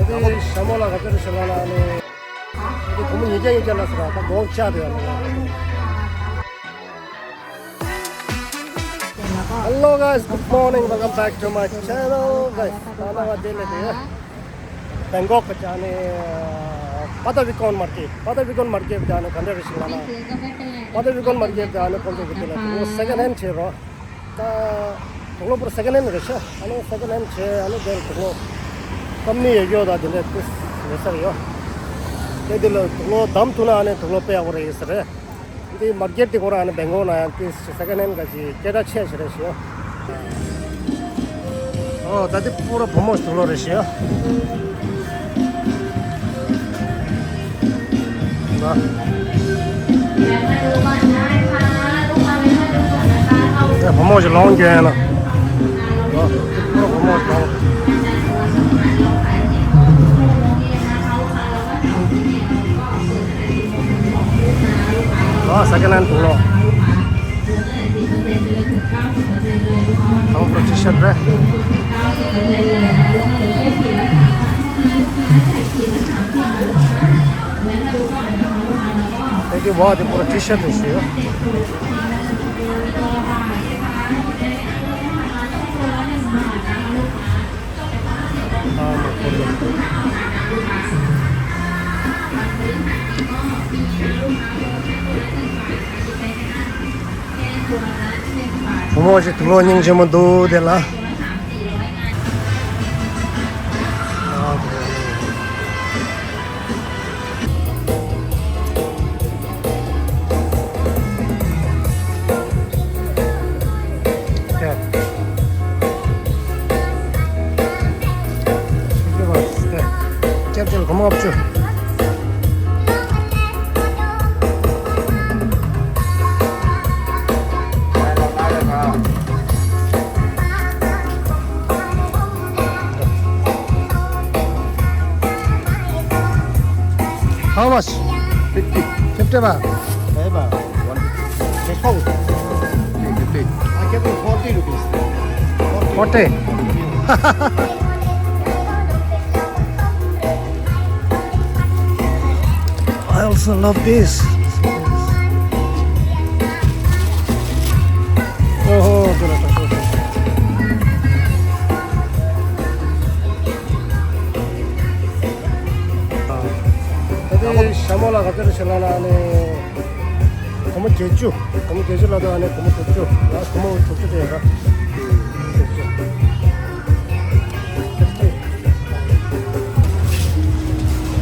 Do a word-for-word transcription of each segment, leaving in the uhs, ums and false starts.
དེ་ཞྭ་མོ་ལ་ག་ཚོད་རེད་ཟེར་ལབ་ན་ཨ་ནི། དེ་སྒོར་མོ་ཉིས་བརྒྱ་ཉིས་བརྒྱ་ལ་ཟེར་བ་ད་སྒོར་བཅག་དེ་ཡོད་ལ། Hello guys, good morning, welcome back to my channel guys. ད་ནང་བ་དེ་ལས་དེ་བེང་ཀོག་གི་ཅ་ནི་པ་ཏ་བི་ཀོན་མར་ཀེད། པ་ཏ་བི་ཀོན་མར་ཀེད་ཅ་ནི་ག་འདྲ་རེད་ཟེར་ལབ་ན། པ་ཏ་བི་ཀོན་མར་ཀེད་ཅ་ནི་ཁོང་ཚོ་གི་དེ་ལ་དེ་སེ་ཀེན་ཧེན་བྱེད་རོགས། ད་དུག་ལོག་པུར་སེ་ཀེན་ཧེན་རེད་ཤག་ཨ་ནི་སེ་ཀེན་ཧེན་བྱས་ཨ་ནི་དེར་དུག་ལོག་ཀམ་ནི་ཡོད་ཡོད་ད་དེ་འདྲ་ཏིས་ལེ་སར་ཡོད། དེ་དེ་ལ་དུག་ལོག་བསྡམས་ཐུབ་ན་ཨ་ནི་དུག་ལོག་དཔེ་ཡག་པོ་རེད་ཟེར་རེད། འདི་མར་ཀེད་དེ་ཁོ་རང་ཨ་ནི་བེང་ཀོག་ནང་ཡང་ཏིས་སེ་ཀེན་ཧེན་ག་ཅིག་སྐད་གྲགས་ཆེ་ཞིག་རེད་ཤག་ཨོ་ད་དེ་པུ་ར་བུ་མོ་དུག་ལོག་རེད་ཤག་བུ་མོ་ཞིག་ལོངས་སྐྱོན་ཡིན་ན། བུ་མོ་ཞིག་ལོངས། ཨ་སེ་ཀེན་ཧེན་དུག་ལོག་དང་པོ་ཊི་ཤར་རེད། དེ་གི་བ་དེ་པུ་ར་ཊི་ཤར་རེད་ཞུ། བུ་མོ་ཞིག་དུག་ལོག་སྙིང་རྗེ་མོ་འདུག་དེ་ལ། སྐྱབས་བཅོལ་སྒོར་མོ་ལྔ་བཅུ། How much? Fifty. Fifty baht. Hey, baht. One fifty. Fifty. I give you forty rupees. Forty. I also love this. Oh, ད་དེ་ཞྭ་མོ་ལ་ག་ཚོད་རེད་ཟེར་ལབ་ན་ཨ་ནི། སྒོར་མོ་བརྒྱད་ཅུ། སྒོར་མོ་བརྒྱད་ཅུ་ལབ་དུས་ཨ་ནི་སྒོར་མོ་དྲུག་ཅུ། ཡང་སྒོར་མོ་དྲུག་ཅུ་དེ་ཡིན་ར། བརྒྱད་ཅུ།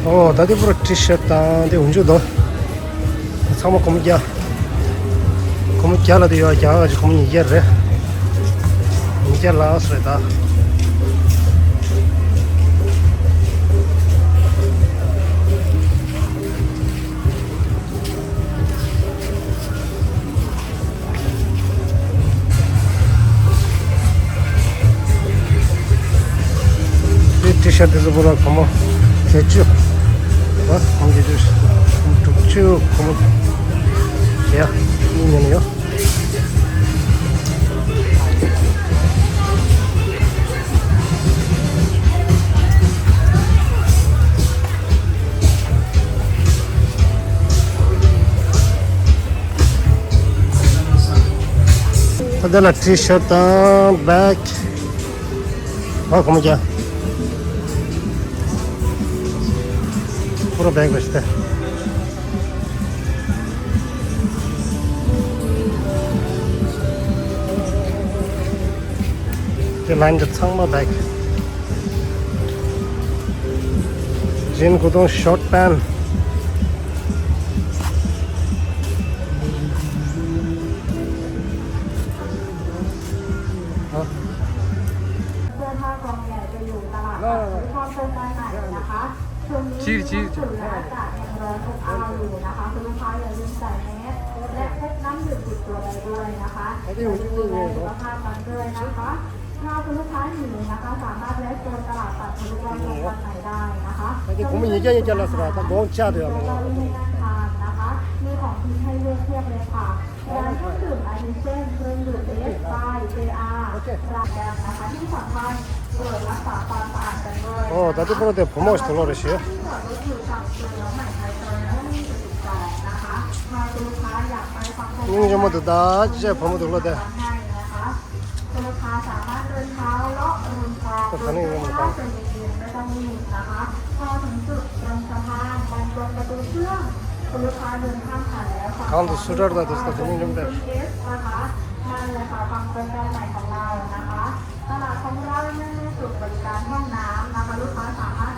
ཨོ་ད་དེ་པུ་ར་ཊི་ཤར་དང་དེ་འུ་ཅུ་དོ། ཚང་མ་སྒོར་མོ་བརྒྱ། སྒོར་མོ་བརྒྱ་ལ་དེ་ཡོད་རྒྱ་ག་ཅིག་སྒོར་མོ་ཉིས་བརྒྱ་རེད། ཉིས་བརྒྱ་ལགས་རེད་ད། དེ་ཊི་ཤར་དེ་ཚོ་པུ་ར་སྒོར་མོ་བརྒྱད་ཅུ། བ་སྒོར་མོ་བརྒྱད་ཅུ། སྒོར་མོ་དྲུག་ཅུ། སྒོར་མོ་བརྒྱ། གཉིས་ཉོས་ནས་ཡོད། ད་ལྟ་ལ་ཊི་ཤར་དང་བེག་ཨ་ཁོ་མོ་རྒྱ། པུ་ར་བེག་རེད་ཤག་སྟེ། དེ་ལན་དེ་ཚང་མ་བེག་ཇིན་གོས་ཐུང་ཤོར་ཊི་པེན།เสื้อผ้ากองใหญ่จะอยู่ตลาดปากซอยตรงด้านในนะคะ ช่วงนี้มีความสูงและอากาศยังร้อนอบอ้าวอยู่นะคะ คุณลูกค้าอย่าลืมใส่แมสและพกน้ำดื่มติดตัวไปด้วยนะคะ ดูแลสุขภาพกันด้วยนะคะ ถ้าคุณลูกค้าหิวนะคะ สามารถแวะโซนตลาดปัดทะลุวังลงวันใหม่ได้นะคะ จะมีอาหารและเก้าอี้ให้นั่งทานนะคะ มีของกินให้เลือกเพียบเลยค่ะ ร้านเครื่องดื่มอาทิเช่นเครื่องดื่มเอส บาย เจอาร์ ร้านแดงนะคะ ที่สำคัญ ཨོ་ད་ལྟ་པོ་ར་དེ་བུ་མོ་ཞིག་དུ་ལོ་རེ་ཞེས། สำหรับรถอยู่จากสวนน้องใหม่ไทยตอนนี้ยังมีจุดจอดนะคะ หากลูกค้าอยากไปฟังโครง སྙིང་རྗེ་མོ་དུ་ད་ཅེ་བུ་མོ་དུ་ལོ་དེ། ให้นะคะ คุณลูกค้าสามารถเดินเท้าเลาะริมคลองโดยที่ไม่ต้องเดินเองไม่ต้องรีบนะคะ พอถึงจุดบนสะพานบนบนประตูเชื่อมคุณลูกค้าเดินข้ามผ่านแล้วค่ะ གང་དུ་སུ་ཊར་དང་དུ་སུ་ཊར་དུ་སྙིང་རྗེ་མོ་དེ། นะคะนั่นเลยค่ะฟังโครงการใหม่ของเรานะคะ ตลาดของเรายังมีศูนย์บริการห้องน้ำนะคะ ลูกค้าสามารถ